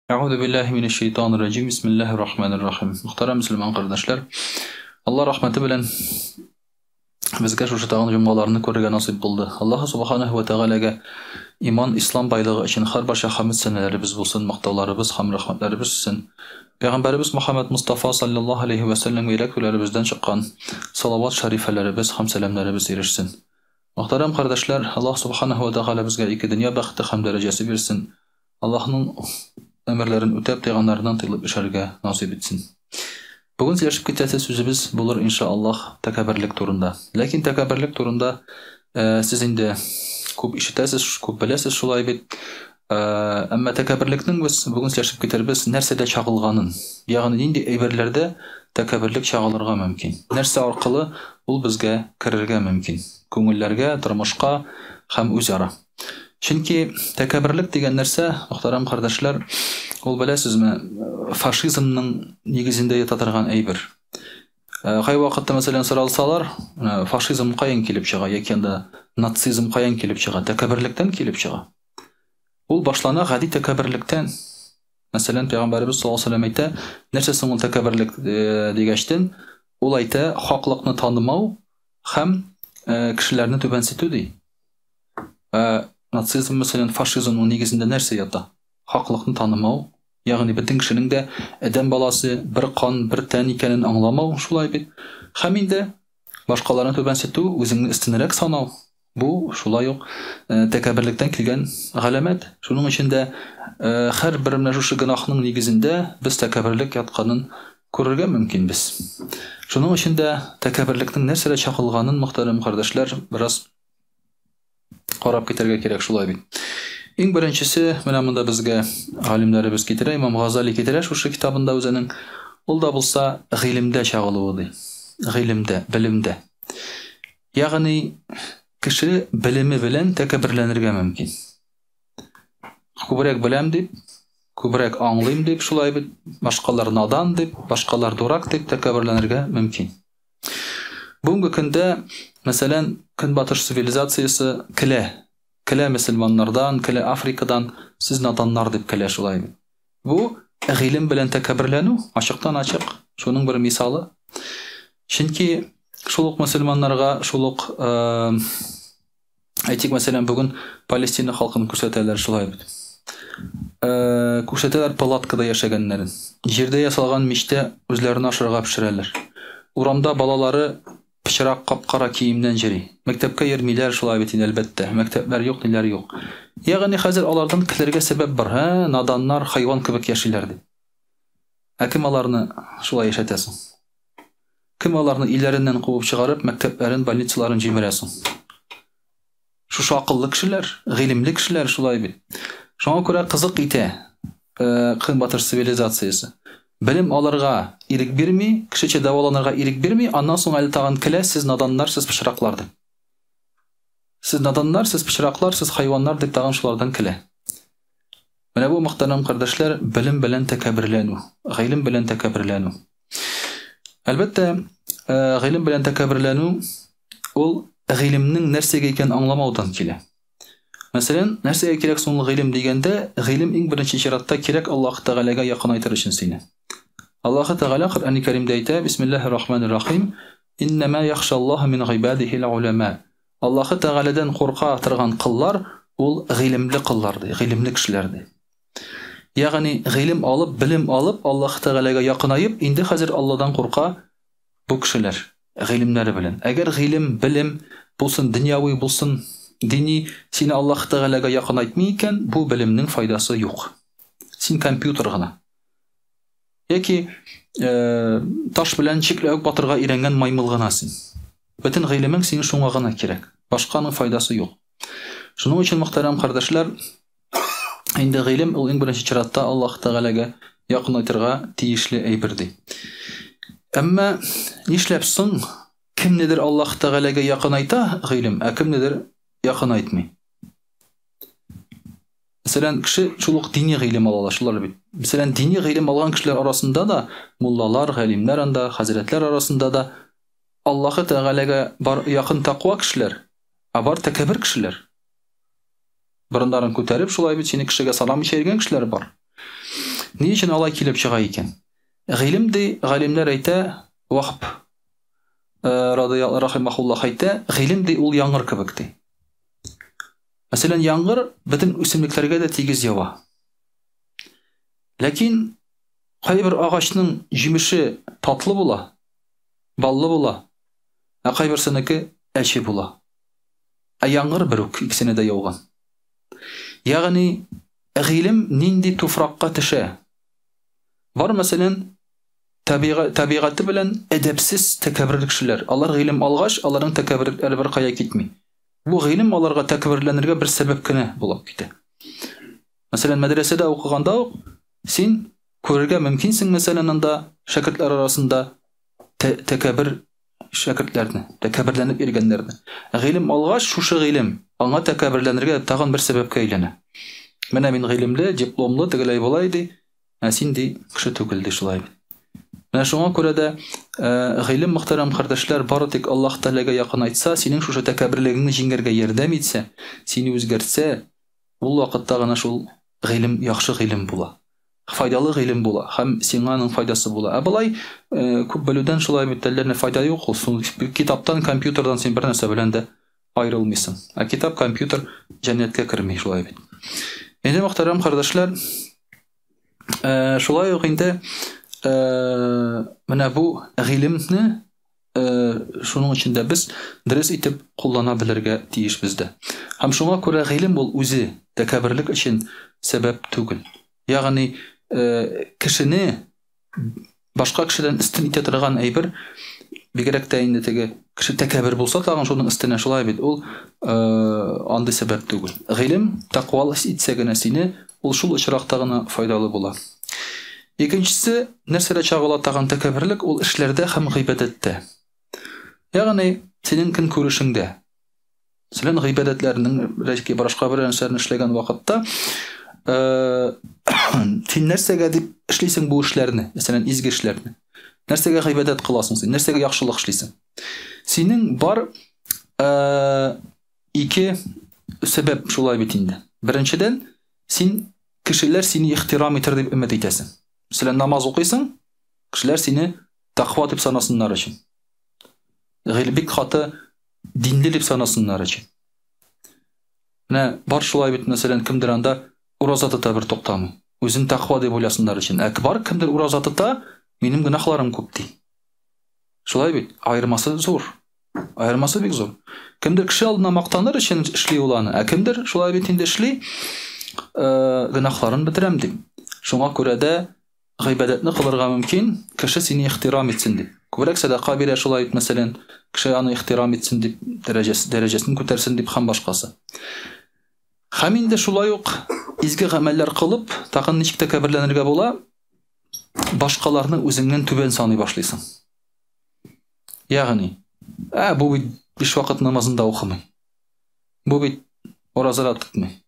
Әгъузу биллаһи минәш шәйтанир раҗим. Бисмиллаһир рахманир рахим. Мөхтәрәм мөселман кардәшләр, Алла рәхмәте белән безгә шушы тагын җомгаларны күрергә насыйп булды. Аллаһ субханаһу ва тәгаләгә иман, ислам байлыгы өчен һәрбарча хәмд сәнәләребез булсын, мактауларыбыз һәм рәхмәтләребез өчен. Пәйгамбәребез Мөхәммәд Мустафа саллаллаһу алейхи ва сәлләмгә йөрәк түрләребездән чыккан салават шәрифәләребез һәм сәламнәребез ирешсен. Мөхтәрәм кардәшләр, Аллаһ субханаһу ва тәгалә безгә ике дөнья бәхете һәм дәрәҗәсе бирсен. Аллаһның әмерләрен үтәп, тыйганнарыннан тыелып яшәргә насыйп итсен. Бүген сөйләшеп китәсе сүзебез булыр, иншаАллаһ, тәкәбберлек турында. Ләкин тәкәбберлек турында э, сез инде күп ишетәсез, күп беләсез шулай бит. Э, әмма тәкәбберлекнең без бүген сөйләшеп китербез нәрсәдә чагылганын, ягъни нинди әйберләрдә тәкәбберлек чагылырга мөмкин. Нәрсә аркылы ул безгә керергә мөмкин. Күңелләргә, тормышка һәм үзара. Чөнки тәкәбберлек дигән нәрсә, мөхтәрәм кардәшләр, ул беләсезме, фашизмның нигезендә ята торган әйбер. Э, кай вакытта, мәсәлән, соралсалар, э, фашизм каян килеп чыга яки анда нацизм каян килеп чыга? Тәкәбберлектән килеп чыга. Ул башлана гади тәкәбберлектән. Мәсәлән, Пәйгамбәребез саллаллаһу алейһи вәсәлләм әйтә, нәрсә соң ул тәкәбберлек э, дигәчтен, ул әйтә, хаклыкны танымау һәм кешеләрне түбәнсетү ди. Ә нацизм, мәсәлән, фашизмның нигезендә нәрсә ята? Хаклыкны танымау, ягъни бөтен кешенең дә адәм баласы, бер кан, бер тән икәнен аңламау, шулай бит. Һәм инде башкаларны түбәнсетү, үзеңне өстенрәк санау, бу шулай ук э, тәкәбберлектән килгән галәмәт. Шуның өчен дә э, һәрбер менә шушы гөнаһның нигезендә без тәкәбберлек ятканын күрергә мөмкинбез. Шуның өчен дә тәкәбберлекнең нәрсәдә чагылганын, мөхтәрәм кардәшләр, бераз карап китәргә кирәк шулай бит. Иң беренчесе, менә монда безгә галимнәребез китерә, Имам Газали китерә шушы китабында үзенең, ул да булса гыйлемдә чагылуы ди. Гыйлемдә, белемдә. Ягъни кеше белеме белән тәкәбберләнергә мөмкин. Күбрәк беләм дип, күбрәк аңлыйм дип, шулай бит, башкалар надан дип, башкалар дурак дип тәкәбберләнергә мөмкин. Бүгенге көндә, мәсәлән, Көнбатыш цивилизациясе көлә. Көлә мөселманнардан, көлә Африкадан, сез наданнар дип көлә шулай бит. Бу гыйлем белән тәкәбберләнү, ачыктан-ачык, шуның бер мисалы. Чөнки шул ук мөселманнарга шул ук э, Әйтик, мәсәлән, бүген Палестина халкын күрсәтәләр шулай бит. Э, күрсәтәләр палаткада яшәгәннәрен. Җирдә ясалган мичтә үзләрен ашарга пешерәләр. Урамда балалары пычрак кап-кара киемнән йөри. Мәктәпкә йөрмиләр шулай бит инде, әлбәттә. Мәктәпләр юк, ниләр юк. Ягъни хәзер алардан көләргә сәбәп бар. Һә, наданнар хайван кебек яшиләр дип. Ә кем аларны шулай яшәтә соң? Кем аларны өйләреннән куып чыгарып, мәктәпләрен, больницаларын җимерә соң? Шушы акыллы кешеләр, гыйлемле кешеләр шулай бит. Шуңа күрә кызык итә э, Көнбатыш цивилизациясе. Белем алырга ирек бирми, кешечә дәваланырга ирек бирми, аннан соң әле тагын көлә, сез наданнар, сез пычраклар дип. Сез наданнар, сез пычраклар, сез хайваннар дип тагын шулардан көлә. Менә бу, мөхтәрәм кардәшләр, белем белән тәкәбберләнү, гыйлем белән тәкәбберләнү. Әлбәттә, э, гыйлем белән тәкәбберләнү ул гыйлемнең нәрсәгә икәнен аңламаудан килә. Мәсәлән, нәрсәгә кирәк соң ул гыйлем дигәндә, гыйлем иң беренче чиратта кирәк Аллаһ Тәгаләгә якынайтыр өчен сине. Аллаһ Тәгалә Коръәни Кәримдә әйтә, Бисмиллаһир Рахманир Рахим, Иннәмә яхшаллаһу мин гыйбадихил уламә. Аллаһы Тәгаләдән курка торган коллар ул гыйлемле коллар ди, гыйлемле кешеләр ди. Ягъни гыйлем алып, белем алып, Аллаһ Тәгаләгә якынаеп, инде хәзер Алладан курка бу кешеләр гыйлемнәре белән. Әгәр гыйлем, белем булсын, дөньяви булсын, дини, сине Аллаһ Тәгаләгә якынайтмый икән, бу белемнең файдасы юк. Син компьютер гына. Яки э, таш белән чикләвек батырга өйрәнгән маймыл гына син. Бөтен гыйлемең синең шуңа гына кирәк. Башканың файдасы юк. Шуның өчен, мөхтәрәм кардәшләр, инде гыйлем ул иң беренче чиратта Аллаһ Тәгаләгә якынайтырга тиешле әйбер ди. Әмма нишләп соң кемнедер Аллаһ Тәгаләгә якынайта гыйлем, ә кемнедер якынайтмый? Мәсәлән, кеше шул ук дини гыйлем ала ала, шулар бит. Мәсәлән, дини гыйлем алган кешеләр арасында да муллалар, галимнәр анда, хәзрәтләр арасында да Аллаһы Тәгаләгә бар якын таква кешеләр, ә бар тәкәббер кешеләр. Борыннарын күтәреп, шулай бит сине кешегә санамыйча йөргән кешеләр бар. Ни өчен алай килеп чыга икән? Гыйлем ди, галимнәр әйтә, Вахб радыяллаһу рахимахуллах әйтә, гыйлем ди ул яңгыр кебек ди. Мәсәлән, яңгыр бөтен үсемлекләргә дә тигез ява. Ләкин кайбер агачның җимеше татлы була, баллы була, ә кайберсенеке әче була. Ә яңгыр бер үк икесенә дә яуган. Ягъни гыйлем нинди туфракка төшә? Бар, мәсәлән, табига, табигате белән әдәпсез тәкәббер кешеләр. Алар гыйлем алгач, аларның тәкәбберлекләре беркая китми. Бу гыйлем аларга тәкәбберләнергә бер сәбәп кенә булып китә. Мәсәлән, мәдрәсәдә укыганда ук син күрергә мөмкинсең, мәсәлән, анда шәкертләр арасында тәкәббер шәкертләрне, тәкәбберләнеп йөргәннәрне. Гыйлем алгач, шушы гыйлем аңа тәкәбберләнергә тагын бер сәбәпкә әйләнә. Менә мин гыйлемле, дипломлы, тегеләй болай ди, ә син ди, кеше түгел ди шулай. Менә шуңа күрә дә гыйлем мөхтәрәм кардәшләр бары тик Аллаһ Тәгаләгә якынайтса, синең шушы тәкәбберлегеңне җиңәргә ярдәм итсә, сине үзгәртсә, ул вакытта гына шул гыйлем яхшы гыйлем була. Файдалы гыйлем була һәм сиңа аның файдасы була. Ә болай күп белүдән шулай бит әллә ни файда юк ул. Китаптан, компьютердан син бер нәрсә белән дә аерылмыйсың. Ә китап, компьютер җәннәткә керми шулай бит. Инде мөхтәрәм кардәшләр, шулай ук инде менә бу гыйлемне шуның өчен дә без дөрес итеп куллана белергә тиешбез дә. Һәм шуңа күрә гыйлем ул үзе тәкәбберлек өчен сәбәп түгел. Ягъни кешене башка кешедән өстен итә торган әйбер, бигрәк тә инде теге кеше тәкәббер булса тагын шуның өстенә шулай бит, ул андый сәбәп түгел. Гыйлем тәкъвалы итсә генә сине, ул шул очракта гына файдалы була. Икенчесе, нәрсәдә чагыла тагын тәкәбберлек, ул эшләрдә һәм гыйбадәттә. Ягъни, синең көнкүрешеңдә. Мәсәлән, гыйбадәтләрнең, бәлки башка бер нәрсәләрне эшләгән вакытта, син нәрсәгә дип эшлисең бу эшләрне, мәсәлән, изге эшләрне? Нәрсәгә гыйбадәт кыласың син? Нәрсәгә яхшылык эшлисең? Синең бар ике сәбәп шулай бит инде. Беренчедән, син кешеләр сине ихтирам итер дип өмет итәсең. Мәсәлән, намаз укыйсың, кешеләр сине тәкъва дип санасыннар өчен. Бик каты динле дип санасыннар өчен. Менә бар шулай бит, мәсәлән, кемдер анда ураза тота бер туктамый. Үзен тәкъва дип уйласыннар өчен. Ә бар кемдер ураза тота, минем гөнаһларым күп ди. Шулай бит, аермасы зур. Аермасы бик зур. Кемдер кеше алдына мактаныр өчен эшли ул аны, ә кемдер шулай бит инде эшли, гөнаһларын бетерәм дип. Шуңа күрә дә гыйбадәтне кылырга мөмкин, кеше сине ихтирам итсен дип. Күбрәк сәдака бирә шулай бит, мәсәлән, кеше аны ихтирам итсен дип, дәрәҗәсе, дәрәҗәсен күтәрсен дип һәм башкасы. Һәм инде шулай ук изге гамәлләр кылып, тагын ничек тәкәбберләнергә була? Башкаларны үзеңнән түбән саный башлыйсың. Ягъни, ә бу бит биш вакыт намазын да укымый. Бу бит ураза да тотмый.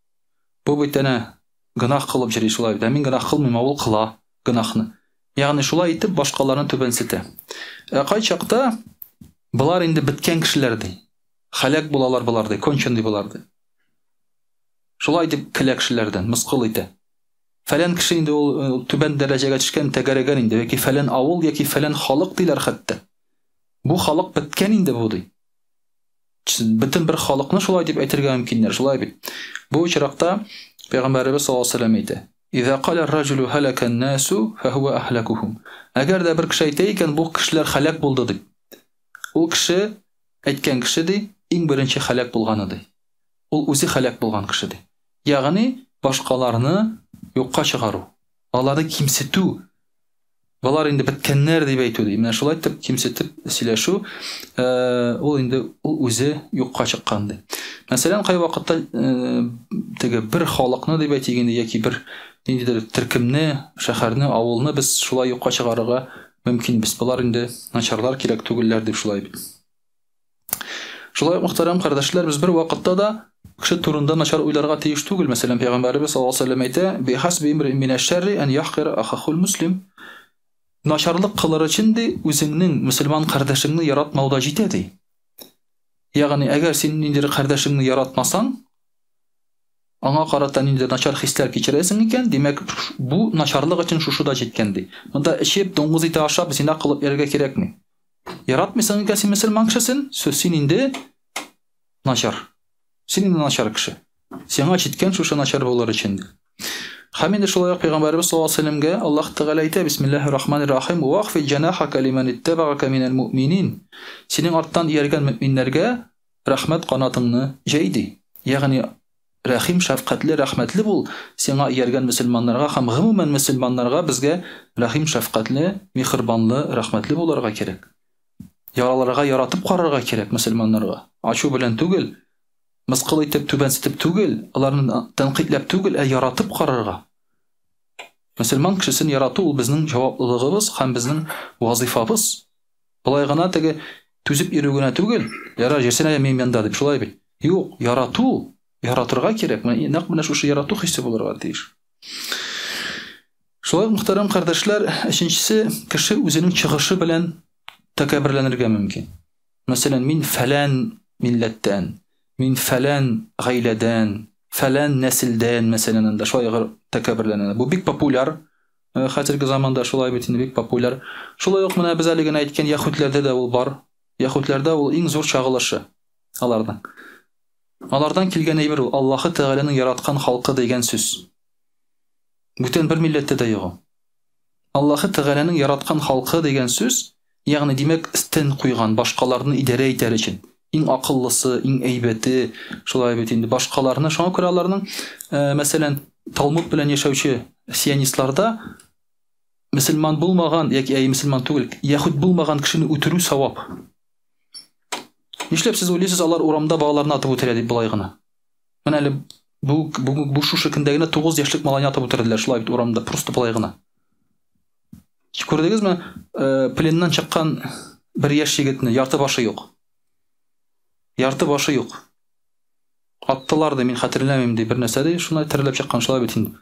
Бу бит әнә гөнаһ кылып йөри шулай бит. Ә мин гөнаһ кылмыйм, ә ул кыла гөнаһны. Ягъни шулай итеп башкаларны түбәнсетә. Ә кайчакта болар инде беткән кешеләр ди. Халәк булалар болар ди, конченый болар ди. Шулай дип көлә кешеләрдән, мыскыл итә. Фәлән кеше инде ул э, түбән дәрәҗәгә төшкән, тәгәрәгән инде, яки фәлән авыл, яки фәлән халык диләр хәтта. Бу халык беткән инде бу ди. Бөтен бер халыкны шулай дип әйтергә мөмкиннәр, шулай бит. Бу очракта Пәйгамбәребез саллаллаһу алейһи вәсәлләм әйтә: "Иза кала ар-раҗулу халака ан-насу фахува ахлакухум". Әгәр дә бер кеше әйтә икән, бу кешеләр халак булды дип. Ул кеше әйткән кеше ди, иң беренче халак булганы ди. Ул үзе халак булган кеше ди. Ягъни башкаларны юкка чыгару, аларны кимсетү, болар инде беткәннәр дип әйтү ди. Менә шулай итеп кимсетеп сөйләшү, ул инде ул үзе юкка чыккан ди. Мәсәлән, кайвакытта теге бер халыкны дип әйтик инде яки бер ниндидер төркемне, шәһәрне, авылны без шулай юкка чыгарырга мөмкинбез. Болар инде начарлар, кирәк түгелләр дип шулай бит. Шулай ук, мөхтәрәм кардәшләр, без бер вакытта да кеше турында начар уйларга тиеш түгел. Мәсәлән, Пәйгамбәребез саллаллаһу алейһи вәсәлләм әйтә: "Бихасби имри'ин минәш-шәрри ан яхкира ахахул муслим". Начарлык кылыр өчен ди, үзеңнең мөселман кардәшеңне яратмау да җитә ди. Ягъни, әгәр син ниндидер кардәшеңне яратмасаң, Аңа карата ниндидер начар хисләр кичерәсең икән, димәк, бу начарлык өчен шушы да җиткән ди. Монда эчеп, дуңгыз ите ашап, зина кылып йөрергә кирәкми. Яратмыйсың икән син мөселман кешесен, сүз син инде начар. Син инде начар кеше. Сиңа җиткән шушы начар булыр өчен. Һәм инде шулай ук Пәйгамбәребез саллаллаһу алейһи вәсәлләмгә Аллаһ Тәгалә әйтә, Бисмиллаһир рахманир рахим, "Вахфид җанахака лиман иттабагака минәл муъминин." Синең арттан ияргән мөэминнәргә рәхмәт канатыңны җәй ди. Ягъни рәхим, шәфкатьле, рәхмәтле бул, сиңа ияргән мөселманнарга һәм гомумән мөселманнарга безгә рәхим, шәфкатьле, миһербанлы, рәхмәтле булырга кирәк. Яраларга яратып карарга кирәк мөселманнарга. Ачу белән түгел, мыскыл итеп, түбәнсетеп түгел, аларны тәнкыйтьләп түгел, ә яратып карарга. Мөселман кешесен ярату ул безнең җаваплылыгыбыз һәм безнең вазифабыз. Болай гына теге түзеп йөрү генә түгел, ярар, җөрсен әле минем янда дип, шулай бит. Юк, ярату, яратырга кирәк. Менә нәкъ менә шушы ярату хисе булырга тиеш. Шулай ук, мөхтәрәм кардәшләр, өченчесе, кеше үзенең чыгышы белән тәкәбберләнергә мөмкин. Мәсәлән, мин фәлән милләттән, мин фәлән гаиләдән, фәлән нәселдән, мәсәлән, анда шулай тәкәбберләнә. Бу бик популяр Хәзерге заманда шулай бит инде бик популяр. Шулай ук менә без әле генә әйткән яһүдләрдә дә ул бар. Яһүдләрдә ул иң зур чагылышы аларның. Алардан килгән әйбер ул Аллаһы Тәгаләнең яраткан халкы дигән сүз. Бүтән бер милләттә дә юк ул. Аллаһы Тәгаләнең яраткан халкы дигән сүз, ягъни димәк, өстен куйган, башкаларны идарә итәр өчен. Иң акыллысы, иң әйбәте, шулай бит инде башкаларны. Шуңа күрә аларның, э, мәсәлән, Талмуд белән яшәүче сионистларда мөселман булмаган яки әй мөселман түгел, яһүд булмаган кешене үтерү савап. Нишләп сез уйлыйсыз, алар урамда балаларны атып үтерә дип болай гына? Менә әле бу бу, бу шушы көндә генә 9 яшьлек малайны атып үтерделәр, шулай бит урамда, просто болай гына. Күрдегезме, э, пленнан чыккан бер яшь егетне, ярты башы юк. Ярты башы юк. Аттылар ди, мин хәтерләмим ди, бер нәрсә ди, шунда терелеп чыккан шулай бит инде.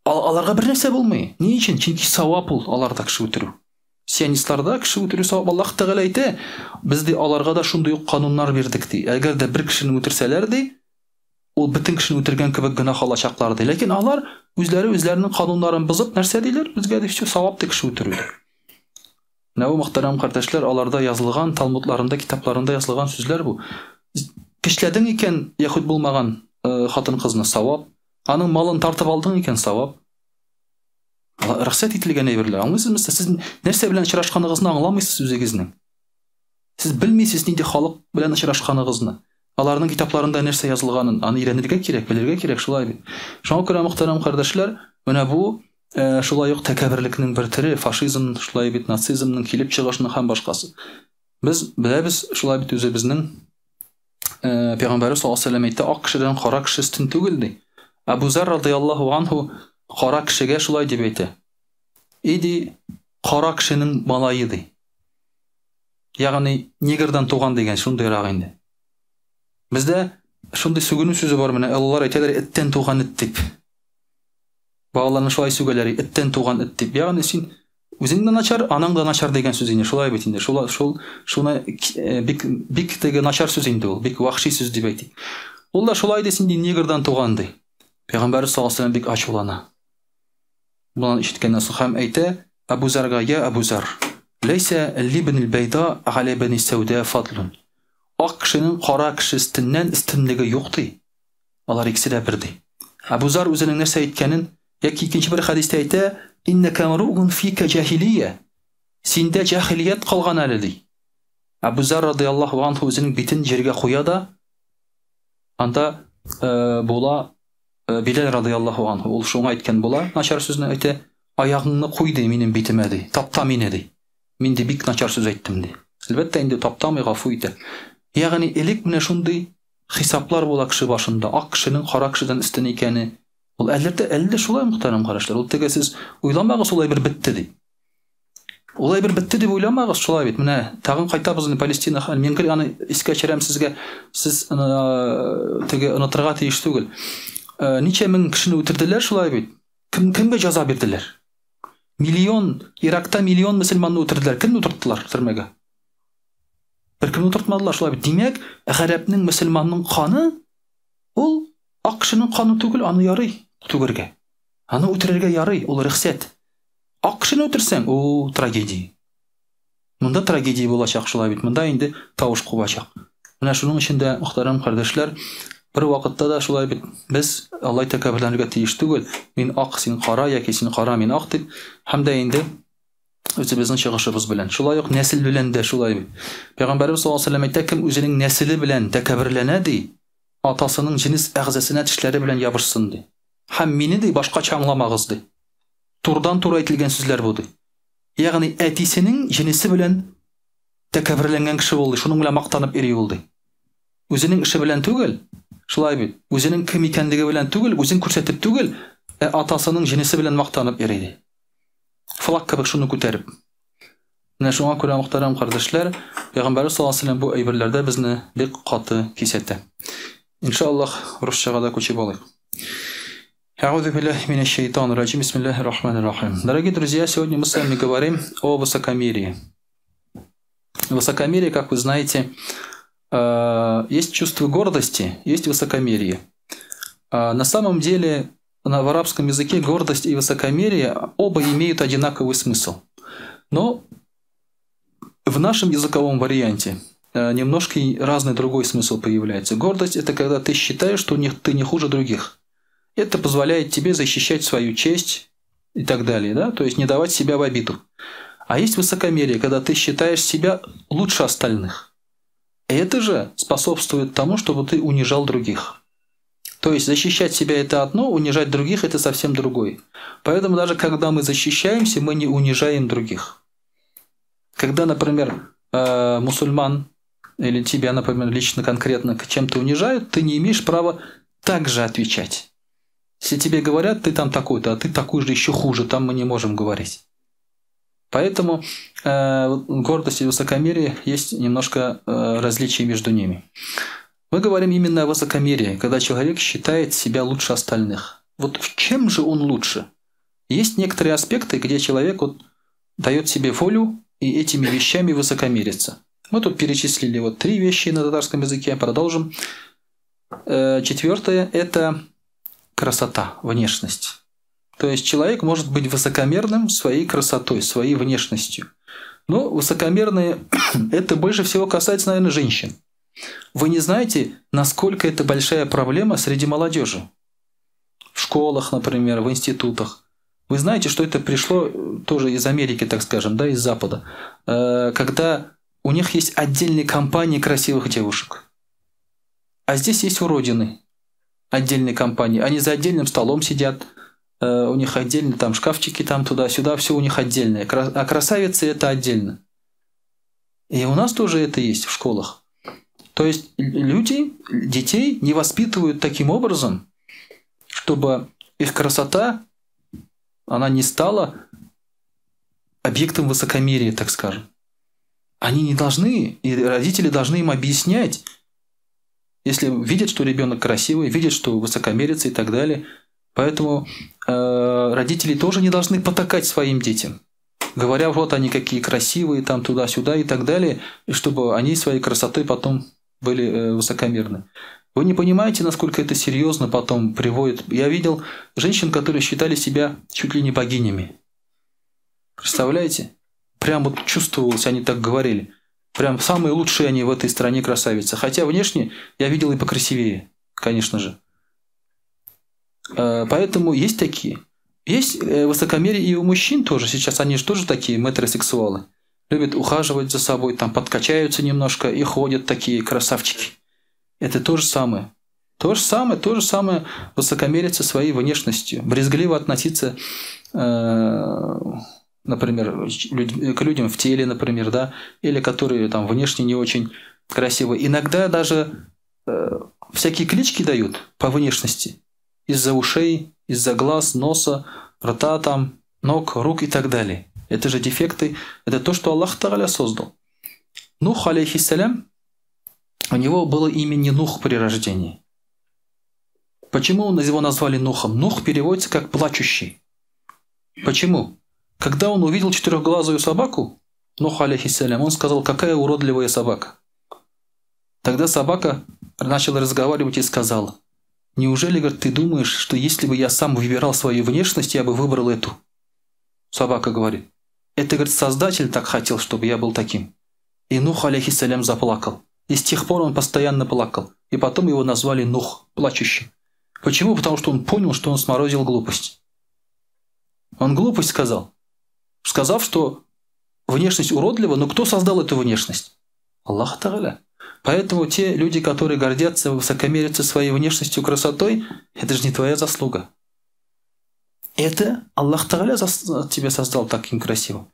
Аларга бер нәрсә булмый. Ни өчен? Чөнки савап ул аларда кеше үтерү. Сионистларда кеше үтерү савап. Аллаһ Тәгалә әйтә, без ди аларга да шундый ук кануннар бирдек ди. Әгәр дә бер кешене үтерсәләр ди, ул бөтен кешене үтергән кебек гөнаһ алачаклар ди. Ләкин алар үзләре үзләренең кануннарын бозып нәрсә диләр? Безгә ди, все савап ди кеше үтерү. Менә бу мөхтәрәм кардәшләр, аларда язылган, Талмудларында, китапларында язылган сүзләр бу. Көчләдең икән яһүд булмаган э, хатын-кызны савап, аның малын тартып алдың икән савап. Рөхсәт ителгән әйберләр. Аңлыйсызмы? Сез нәрсә белән очрашканыгызны аңламыйсыз үзегезнең. Сез белмисез нинди халык белән очрашканыгызны. Аларның китапларында нәрсә язылганын, аны өйрәнергә кирәк, белергә кирәк, шулай бит. Шуңа күрә, мөхтәрәм кардәшләр, менә бу э, шулай ук тәкәбберлекнең бер төре, фашизм, шулай бит, нацизмның килеп чыгышының һәм башкасы. Без беләбез, шулай бит үзебезнең э, пәйгамбәребез саллаллаһу алейһи вәсәлләм әйтте, ак кешедән кара кеше өстен түгел ди. Әбу Зәр радыяллаһу анһу кара кешегә шулай дип әйтә. Иди кара кешенең малае ди. Ягъни негрдан туган дигән шундыйрак инде. Бездә шундый сүгенү сүзе бар менә, олылар әйтәләр, эттән туган эт дип. Балаларны шулай сүгәләр, эттән туган эт дип. Ягъни син үзең дә начар, анаң да начар дигән сүз инде, шулай бит инде. Шул шул шуны э, бик бик теге начар сүз инде ул, бик вахши сүз дип әйтик. Ул да шулай ди, син ди негрдан туган ди. Пәйгамбәр саллаллаһу алейһи вәсәлләм бик ачулана. Моны ишеткәннән соң һәм әйтә Әбу Зарга, Я Әбу Зар, ләйсә либнил бәйда галә бәни сәүдә фадлун. Ак кешенең кара кеше өстеннән өстенлеге юк ди. Алар икесе дә бер ди. Әбу Зар үзенең нәрсә әйткәнен яки икенче бер хәдистә әйтә, Иннәкә мруун фика җаһилия. Синдә җаһилият калган әле ди. Әбу Зар радыяллаһу анһу үзенең битен җиргә куя да, анда э, була Э, Биләл радыяллаһу анһу ул шуңа әйткән була, начар сүзне әйтә, аягыңны куй ди минем битемә ди, тапта мине ди. Мин ди бик начар сүз әйттем ди. Әлбәттә инде таптамый, гафу итә. Ягъни элек менә шундый хисаплар була кеше башында, ак кешенең кара кешедән өстен икәне. Ул әле дә әле дә шулай мөхтәрәм карашлар. Ул теге сез уйламагыз ул әйбер бетте дип. Ул әйбер бетте дип уйламагыз, шулай бит. Менә тагын кайтабыз инде Палестина хәл. Мин гел аны искә төшерәм сезгә. Сез теге онытырга тиеш түгел. Ничә мең кешене үтерделәр шулай бит. Кем кемгә җәза бирделәр? Миллион, Иракта миллион мөселманны үтерделәр. Кемне утырттылар төрмәгә? Беркемне утыртмадылар шулай бит. Димәк, гарәпнең мөселманның каны ул Ак кешенең каны түгел, аны ярый түгергә. Аны үтерергә ярый, ул рөхсәт. Ак кешене үтерсәң, ул трагедия. Монда трагедия булачак шулай бит. Монда инде тавыш кубачак. Менә шуның өчен дә, мөхтәрәм кардәшләр, бер вакытта да шулай бит без алай тәкәбберләнергә тиеш түгел. Мин ак, син кара яки син кара, мин ак дип һәм дә инде үзебезнең чыгышыбыз белән. Шулай ук нәсел белән дә шулай бит. Пәйгамбәребез саллаллаһу алейһи ва сәлләм әйтә, кем үзенең нәселе белән тәкәбберләнә ди, атасының җенес әгъзасына тешләре белән ябышсын ди. Һәм мине ди башкача аңламагыз ди. Турыдан-туры әйтелгән сүзләр бу ди. Ягъни әтисенең җенесе белән тәкәбберләнгән кеше ул ди, шуның белән мактанып йөри ул ди. Үзенең эше белән түгел, шулай бит, үзенең кем икәнлеге белән түгел, үзен күрсәтеп түгел, ә атасының җенесе белән мактанып йөри ди. Флаг кебек шуны күтәреп. Менә шуңа күрә, мөхтәрәм кардәшләр, Пәйгамбәрбез саллаллаһу алейһи ва сәлләм бу әйберләрдә безне бик каты кисәтә. Иншаллаһ, русчага да күчеп алыйк. Әгъузу биллаһи минәш шайтанир раҗим. Бисмиллаһир рахманир рахим. Дорогие друзья, сегодня мы с вами говорим о высокомерии. Высокомерие, как вы знаете, есть чувство гордости, есть высокомерие. На самом деле в арабском языке гордость и высокомерие оба имеют одинаковый смысл. Но в нашем языковом варианте немножко разный другой смысл появляется. Гордость – это когда ты считаешь, что ты не хуже других. Это позволяет тебе защищать свою честь и так далее, да? То есть не давать себя в обиду. А есть высокомерие, когда ты считаешь себя лучше остальных. Это же способствует тому, чтобы ты унижал других. То есть защищать себя – это одно, унижать других – это совсем другое. Поэтому даже когда мы защищаемся, мы не унижаем других. Когда, например, мусульман или тебя, например, лично конкретно чем-то унижают, ты не имеешь права также отвечать. Если тебе говорят, ты там такой-то, а ты такой же еще хуже, там мы не можем говорить. Поэтому гордость и высокомерие есть немножко различий между ними. Мы говорим именно о высокомерии, когда человек считает себя лучше остальных. Вот в чем же он лучше? Есть некоторые аспекты, где человек вот дает себе волю и этими вещами высокомерится. Мы тут перечислили вот 3 вещи на татарском языке, продолжим. Четвертое – это красота, внешность. То есть человек может быть высокомерным своей красотой, своей внешностью. Но высокомерные – это больше всего касается, наверное, женщин. Вы не знаете, насколько это большая проблема среди молодежи. В школах, например, в институтах. Вы знаете, что это пришло тоже из Америки, так скажем, да, из Запада, когда у них есть отдельные компании красивых девушек. А здесь есть уродины, отдельные компании. Они за отдельным столом сидят, у них отдельно там шкафчики там туда-сюда, все у них отдельное. А красавицы это отдельно. И у нас тоже это есть в школах. То есть люди, детей не воспитывают таким образом, чтобы их красота, она не стала объектом высокомерия, так скажем. Они не должны, и родители должны им объяснять, если видят, что ребенок красивый, видят, что высокомерится и так далее. Поэтому родители тоже не должны потакать своим детям, говоря, вот они какие красивые, там туда-сюда и так далее, и чтобы они своей красотой потом были высокомерны. Вы не понимаете, насколько это серьезно потом приводит. Я видел женщин, которые считали себя чуть ли не богинями. Представляете? Прям вот чувствовалось, они так говорили. Прям самые лучшие они в этой стране красавицы. Хотя внешне я видел и покрасивее, конечно же. Поэтому есть такие. Есть высокомерие и у мужчин тоже. Сейчас они же тоже такие метросексуалы. Любят ухаживать за собой, там подкачаются немножко и ходят такие красавчики. Это то же самое. То же самое высокомериться своей внешностью. Брезгливо относиться, например, к людям в теле, например, да, или которые там внешне не очень красивые. Иногда даже всякие клички дают по внешности. Из-за ушей, из-за глаз, носа, рта, там, ног, рук и так далее. Это же дефекты, это то, что Аллах Тааля создал. Нух, алейхиссалям, у него было имя не Нух при рождении. Почему его назвали Нухом? Нух переводится как «плачущий». Почему? Когда он увидел четырехглазую собаку, Нух, алейхиссалям, он сказал, какая уродливая собака. Тогда собака начала разговаривать и сказала, Неужели, говорит, ты думаешь, что если бы я сам выбирал свою внешность, я бы выбрал эту? Собака говорит. Это, говорит, Создатель так хотел, чтобы я был таким. И Нух, алейхиссалям, заплакал. И с тех пор он постоянно плакал. И потом его назвали Нух, плачущим. Почему? Потому что он понял, что он сморозил глупость. Он глупость сказал. Сказав, что внешность уродлива, но кто создал эту внешность? Аллах Тааля. Поэтому те люди, которые гордятся, высокомерятся своей внешностью, красотой, это же не твоя заслуга. Это Аллах Тааля тебя создал таким красивым.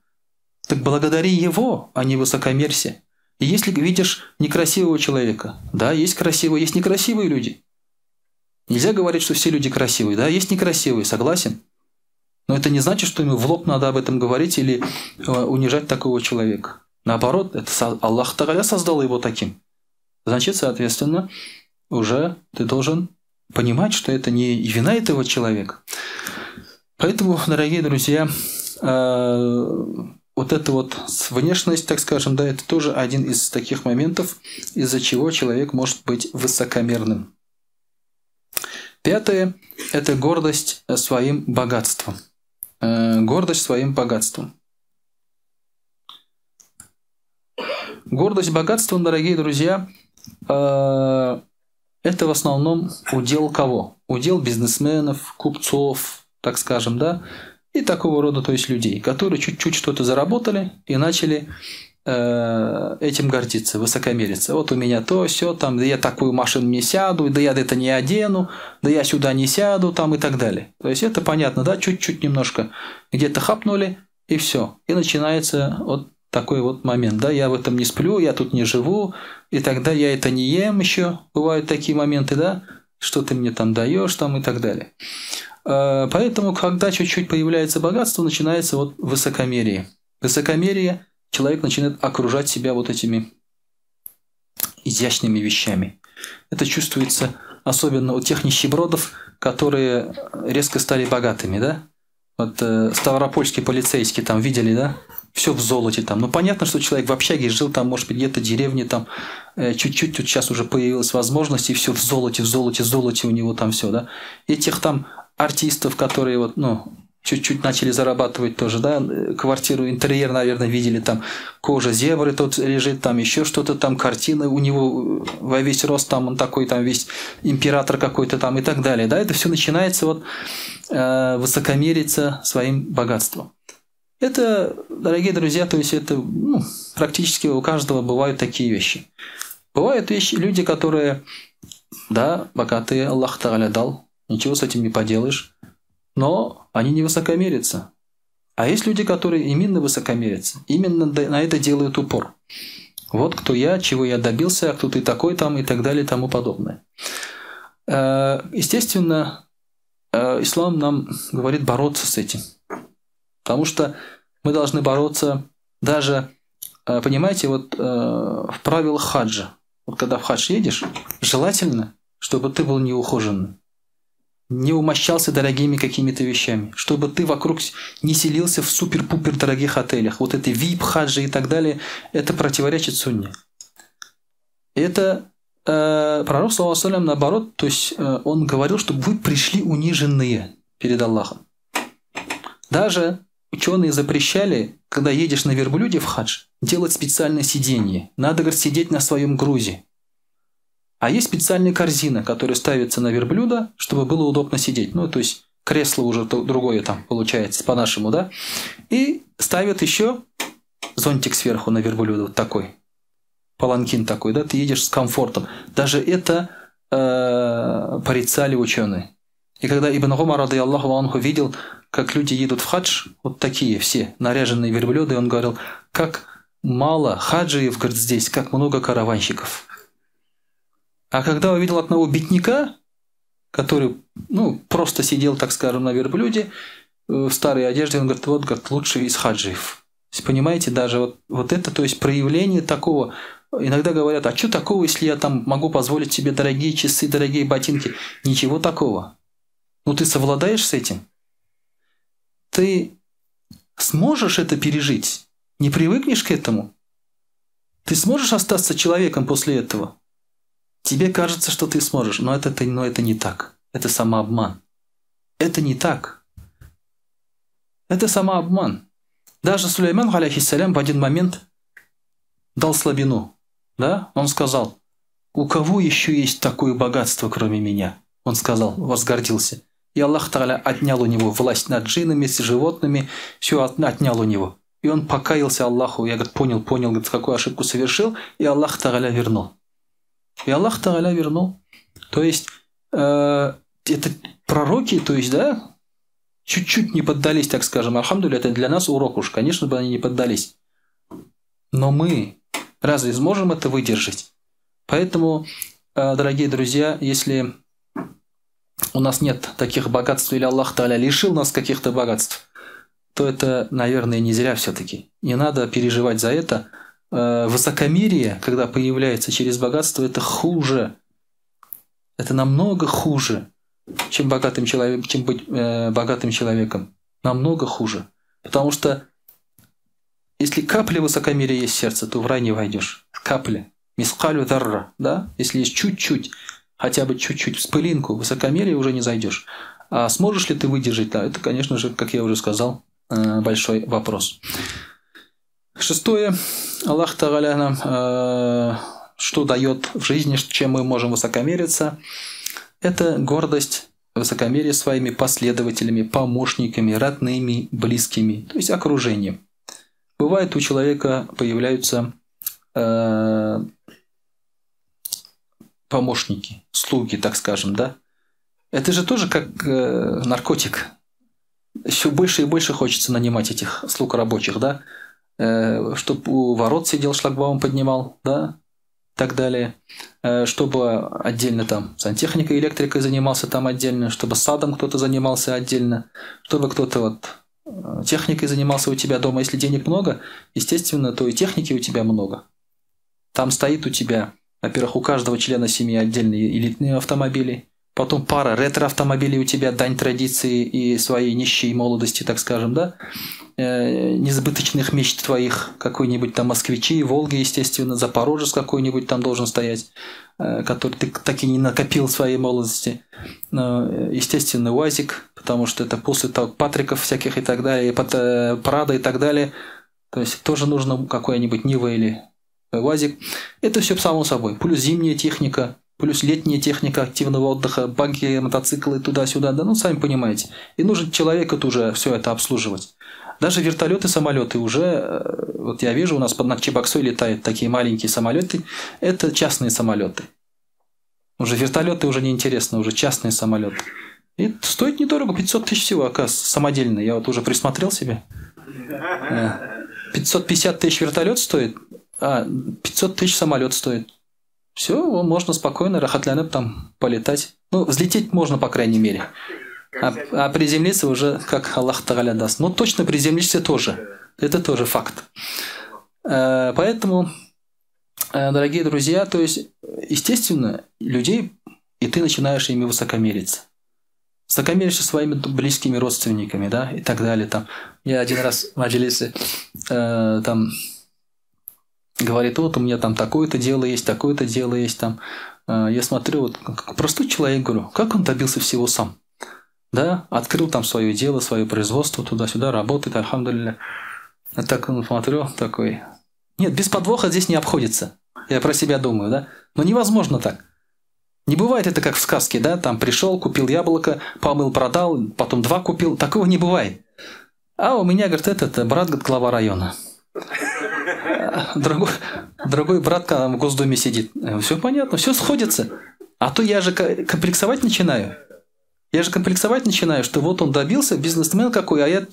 Так благодари его, а не высокомерься. И если видишь некрасивого человека, да, есть красивые, есть некрасивые люди. Нельзя говорить, что все люди красивые, да, есть некрасивые, согласен. Но это не значит, что ему в лоб надо об этом говорить или унижать такого человека. Наоборот, это Аллах Тааля создал его таким. Значит, соответственно, уже ты должен понимать, что это не вина этого человека. Поэтому, дорогие друзья, вот эта вот внешность, так скажем, да, это тоже один из таких моментов, из-за чего человек может быть высокомерным. Пятое – это гордость своим богатством. Гордость своим богатством. Гордость богатством, дорогие друзья, это в основном удел кого? Удел бизнесменов, купцов, так скажем, да, и такого рода, то есть людей, которые чуть-чуть что-то заработали и начали этим гордиться, высокомериться. Вот у меня то, сё, там, да я такую машину не сяду, да я это не одену, да я сюда не сяду, там и так далее. То есть это понятно, да, чуть-чуть немножко где-то хапнули, и все. И начинается вот такой вот момент, да, я в этом не сплю, я тут не живу, и тогда я это не ем еще, бывают такие моменты, да, что ты мне там даешь, там и так далее. Поэтому, когда чуть-чуть появляется богатство, начинается вот высокомерие. Высокомерие, человек начинает окружать себя вот этими изящными вещами. Это чувствуется особенно у тех нищебродов, которые резко стали богатыми, да? Вот ставропольский полицейский там видели, да? Все в золоте там. Ну, понятно, что человек в общаге жил там, может быть, где-то в деревне там, чуть-чуть тут сейчас уже появилась возможность, и все в золоте, в золоте, в золоте у него там все, да? Этих там артистов, которые вот, ну, чуть-чуть начали зарабатывать тоже, да, квартиру, интерьер, наверное, видели, там кожа зебры тут лежит, там еще что-то, там картины у него во весь рост, там он такой, там весь император какой-то там и так далее, да, это все начинается вот высокомериться своим богатством. Это, дорогие друзья, то есть это, ну, практически у каждого бывают такие вещи. Бывают вещи, люди, которые, да, богатые, Аллах Тааля дал, ничего с этим не поделаешь, но они не высокомерятся. А есть люди, которые именно высокомерятся, именно на это делают упор. Вот кто я, чего я добился, а кто ты такой там и так далее и тому подобное. Естественно, ислам нам говорит бороться с этим. Потому что мы должны бороться даже, понимаете, вот в правилах хаджа. Вот когда в хадж едешь, желательно, чтобы ты был неухоженным, не умощался дорогими какими-то вещами, чтобы ты вокруг не селился в супер-пупер дорогих отелях. Вот это вип-хаджи и так далее, это противоречит сунне. Это пророк, саллаллаху алейхи ва саллям, наоборот, то есть он говорил, чтобы вы пришли униженные перед Аллахом. Даже ученые запрещали, когда едешь на верблюде в хадж, делать специальное сиденье. Надо, говорит, сидеть на своем грузе. А есть специальная корзина, которая ставится на верблюда, чтобы было удобно сидеть. Ну, то есть кресло уже другое там получается, по-нашему, да? И ставят еще зонтик сверху на верблюда, вот такой. Паланкин такой, да? Ты едешь с комфортом. Даже это порицали ученые. И когда Ибн Умар, радыяллаху анху, видел, как люди едут в хадж, вот такие все, наряженные верблюды, он говорил, как мало хаджиев, говорит, здесь, как много караванщиков. А когда увидел одного бедняка, который, ну, просто сидел, так скажем, на верблюде, в старой одежде, он говорит, вот, говорит, лучший из хаджиев. То есть, понимаете, даже вот это, то есть проявление такого. Иногда говорят, а что такого, если я там могу позволить себе дорогие часы, дорогие ботинки? Ничего такого. Ну, ты совладаешь с этим? Ты сможешь это пережить? Не привыкнешь к этому? Ты сможешь остаться человеком после этого? Тебе кажется, что ты сможешь, но это не так. Это самообман. Это не так. Это самообман. Даже Сулейман, алейхиссалям, в один момент дал слабину. Да? Он сказал: у кого еще есть такое богатство, кроме меня? Он сказал, возгордился. И Аллах Тааля отнял у него власть над джиннами, с животными, все отнял у него. И он покаялся Аллаху. Я, говорит, понял, говорит, какую ошибку совершил, и Аллах Тааля вернул. И Аллах Тааля вернул. То есть, это пророки, то есть, да, чуть-чуть не поддались, так скажем. Альхамдулилля, это для нас урок уж, конечно бы они не поддались. Но мы разве сможем это выдержать? Поэтому, дорогие друзья, если у нас нет таких богатств, или Аллах Тааля лишил нас каких-то богатств, то это, наверное, не зря все-таки. Не надо переживать за это. Высокомерие, когда появляется через богатство, это хуже. Это намного хуже, чем, чем быть богатым человеком. Намного хуже. Потому что если капля высокомерия есть в сердце, то в рай не войдешь. Капля. Мискалю дарра. Да? Если есть чуть-чуть, хотя бы чуть-чуть, с пылинку высокомерия уже не зайдешь. А сможешь ли ты выдержать? Да, это, конечно же, как я уже сказал, большой вопрос. Шестое. Аллах Тааля нам что дает в жизни, чем мы можем высокомериться? Это гордость, высокомерие своими последователями, помощниками, родными, близкими, то есть окружением. Бывает, у человека появляются помощники, слуги, так скажем, да? Это же тоже как наркотик. Еще больше и больше хочется нанимать этих слуг рабочих, да? Чтобы у ворот сидел, шлагбаум поднимал, да? И так далее. Чтобы отдельно там сантехникой, электрикой занимался там отдельно, чтобы садом кто-то занимался отдельно, чтобы кто-то вот техникой занимался у тебя дома. Если денег много, естественно, то и техники у тебя много. Там стоит у тебя, во-первых, у каждого члена семьи отдельные элитные автомобили, потом пара ретро-автомобилей у тебя, дань традиции и своей нищей молодости, так скажем, да, несбыточных мечт твоих, какой-нибудь там москвичи, Волги, естественно, Запорожец какой-нибудь там должен стоять, который ты так и не накопил в своей молодости. Естественно, УАЗик, потому что это после того Патриков всяких и так далее, Прада и так далее. То есть тоже нужно какой-нибудь Нива или УАЗик. Это все само собой. Плюс зимняя техника, плюс летняя техника активного отдыха, багги, мотоциклы туда-сюда, да, ну сами понимаете. И нужен человек уже все это обслуживать. Даже вертолеты, самолеты уже, вот я вижу, у нас под Чебоксой летают такие маленькие самолеты, это частные самолеты. Уже вертолеты уже неинтересны, уже частные самолеты. И стоит недорого, 500 тысяч всего, оказывается, самодельный. Я вот уже присмотрел себе. 550 тысяч вертолет стоит, а 500 тысяч самолет стоит. Все, можно спокойно, рахатлянып там полетать. Ну, взлететь можно, по крайней мере. А приземлиться уже, как Аллах Тааля даст. Но точно приземлишься тоже. Это тоже факт. Поэтому, дорогие друзья, то есть, естественно, людей, и ты начинаешь ими высокомериться. Высокомеришься своими близкими родственниками, да, и так далее. Там, я один раз в маджлисе там говорит, вот у меня там такое-то дело есть, такое-то дело есть. Там. Я смотрю, вот как простой человек, говорю, как он добился всего сам? Да, открыл там свое дело, свое производство, туда-сюда, работает, альхамдулилля. Я так смотрю, такой... Нет, без подвоха здесь не обходится. Я про себя думаю, да? Но невозможно так. Не бывает это как в сказке, да? Там пришел, купил яблоко, помыл, продал, потом два купил. Такого не бывает. А у меня, говорит, этот брат, говорит, глава района. Другой брат в Госдуме сидит. Все понятно, все сходится. А то я же комплексовать начинаю. Я же комплексовать начинаю, что вот он добился, бизнесмен какой, а я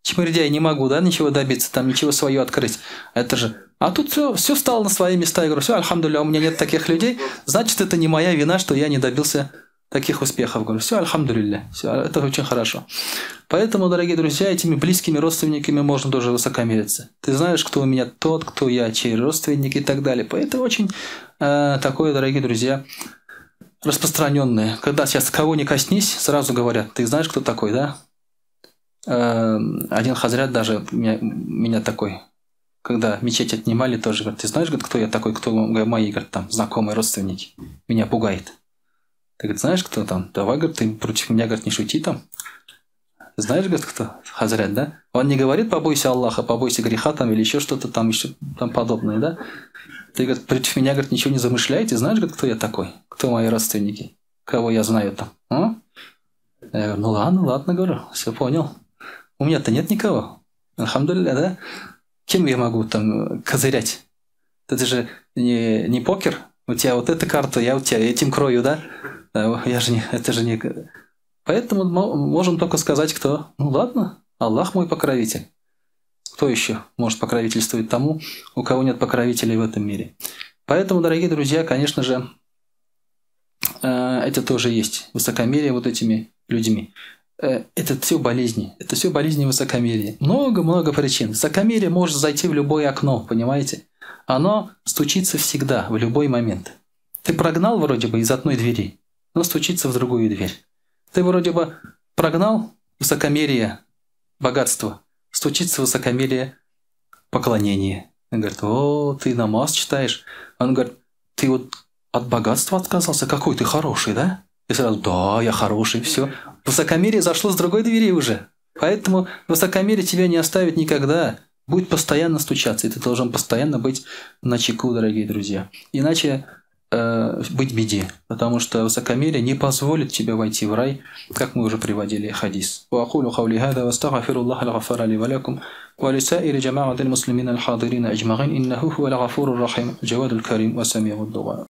чмырдяй не могу, да, ничего добиться, там ничего свое открыть. Это же... А тут все встало на свои места. Я говорю, все, альхамдулилля, у меня нет таких людей, значит, это не моя вина, что я не добился таких успехов. Говорю, все, альхамдулилля, все, это очень хорошо. Поэтому, дорогие друзья, этими близкими родственниками можно тоже высокомериться. Ты знаешь, кто у меня тот, кто я, чей родственник и так далее. Поэтому очень такое, дорогие друзья, распространенное. Когда сейчас кого не коснись, сразу говорят, ты знаешь, кто такой, да? Один хазрят даже меня такой, когда мечеть отнимали, тоже говорит, ты знаешь, говорит, кто я такой, кто мои, говорит, там, знакомые, родственники, меня пугает. Ты, говорит, знаешь, кто там? Давай, говорит, ты против меня, говорит, не шути там. Знаешь, говорит, кто? Хазрят, да? Он не говорит, побойся Аллаха, побойся греха там или еще что-то там, еще там подобное, да? Ты, говорит, против меня, говорит, ничего не замышляете. Знаешь, говорит, кто я такой? Кто мои родственники? Кого я знаю там? А? Я говорю, ну ладно, ладно, говорю, все понял. У меня-то нет никого. Альхамдулилля, да? Кем я могу там козырять? Это же не покер. У тебя вот эта карта, я у тебя этим крою, да? Я же не, это же не... Поэтому можем только сказать, кто... Ну ладно, Аллах мой покровитель. Кто еще может покровительствовать тому, у кого нет покровителей в этом мире? Поэтому, дорогие друзья, конечно же, это тоже есть высокомерие вот этими людьми. Это все болезни. Это все болезни высокомерия. Много-много причин. Высокомерие может зайти в любое окно, понимаете? Оно стучится всегда, в любой момент. Ты прогнал вроде бы из одной двери, но стучится в другую дверь. Ты вроде бы прогнал высокомерие, богатство, стучится высокомерие, поклонение. Он говорит, о, ты намаз читаешь. Он говорит, ты вот от богатства отказался, какой ты хороший, да? И сразу, да, я хороший, все. Высокомерие зашло с другой двери уже. Поэтому высокомерие тебя не оставит никогда. Будет постоянно стучаться, и ты должен постоянно быть начеку, дорогие друзья. Иначе быть в беде, потому что высокомерие не позволит тебе войти в рай, как мы уже приводили хадис. وأقول قولي هذا واستغفر الله الغفار لي ولكم ولسائر جماعة المسلمين الحاضرين أجمعين إنه هو الغفور الرحيم الجواد الكريم وسميع الدعاء.